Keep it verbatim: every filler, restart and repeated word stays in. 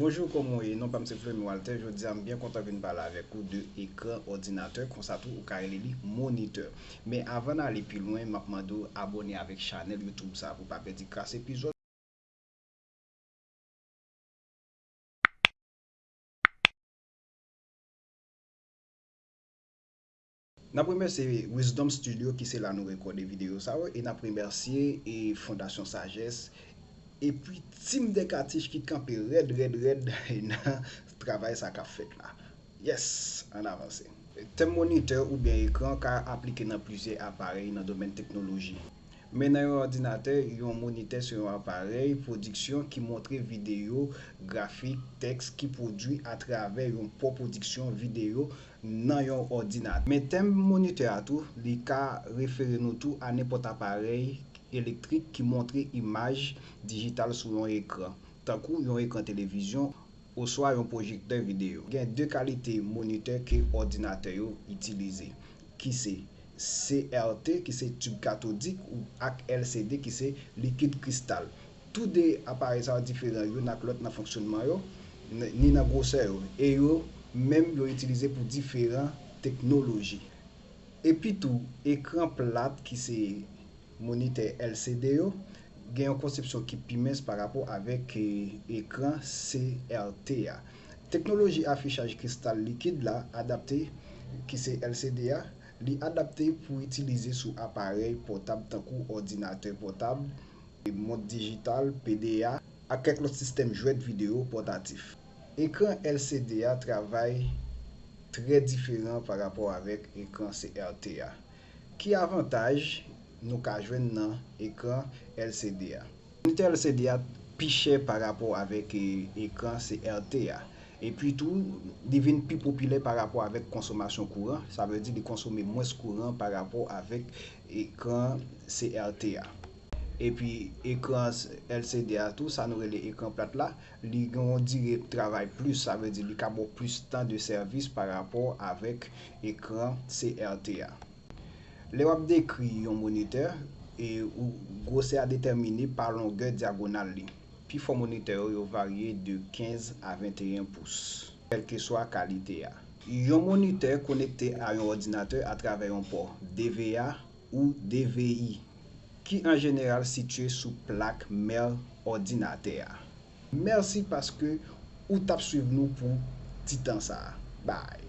Bonjou, kòman w ye? Non pa m se Fleury Walter. Jodi a, m byen kontan vin pale avèk ou de ekran òdinatè, konsa tou ou ka rele li monitè. Men avan n ale pi lwen, m ap mande w abòne avèk chanèl YouTube sa pou w pa pèdi kras epizòd. N ap remèsye Wisdom Studio ki se la nou rekòde videyo sa yo, e n ap remèsye e Fondasyon Sajès epi Team Dekatich ki kanpe rèd, rèd, rèd nan travay sa k ap fèt la. Yes, ann avanse. Tèm monitè oubyen ekran ka aplike nan plizyè aparèy nan domèn teknoloji. Men nan yon òdinatè, yon monitè se yon aparèy pwodiksyon ki montre videyo, grafik, tèks ki pwodui atravè yon pò pwodiksyon videyo nan yon òdinatè. Men tèm monitè a tou, li ka refere nou tou a nenpòt aparèy elektrik ki montre imaj dijital sou yon ekran, tankou yon ekran televizyon oswa yon pwojektè videyo. Gen de kalite monitè ke òdinatè yo itilize, ki se C R T, ki se tib katodik, ou ak L C D, ki se likid kristal. Tou de aparèy sa yo diferan youn ak lòt nan fonksyònman yo, n- ni nan gwosè yo, e yo menm yo itilize pou diferan teknoloji. Epi tou, ekran plat ki se monitè L C D yo, gen yon konsepsyon ki pi mens pa rapò avèk e, ekran C R T a. Teknoloji afichaj kristal likid la adapte, ki se L C D a, li adapte pou itilize sou aparèy pòtab tankou òdinatè pòtab, mont dijital, P D A, ak kèk lòt sistèm jwèt videyo pòtatif. Ekran L C D a travay trè diferan pa rapò avèk ekran C R T a. Ki avantaj nou ka jwenn nan ekran L C D a? Monitè L C D a pi chè pa rapò avèk e, ekran C R T a. Epi tou, li vin pi popilè pa rapò avèk konsomasyon kouran, sa vle di li konsome mwens kouran pa rapò avèk ekran C R T a. Epi ekran L C D a tou, sa nou rele ekran plat la, li gen yon dire travay plis, sa vle di li ka ba w plis tan de sèvis pa rapò avèk ekran C R T a. Lè w ap dekri yon monitè, e ou gwosè a detèmine pa longè dyagonal li. Pifò monitè yo, yo varye de kenz a venteyen pous, kèlkeswa kalite a. Yon monitè konekte a yon òdinatè atravè yon pò D V A ou D V I, ki an jeneral sitiye sou plak mè òdinatè a. Mèsi paske ou t ap swiv nou pou ti tan sa a. Bye.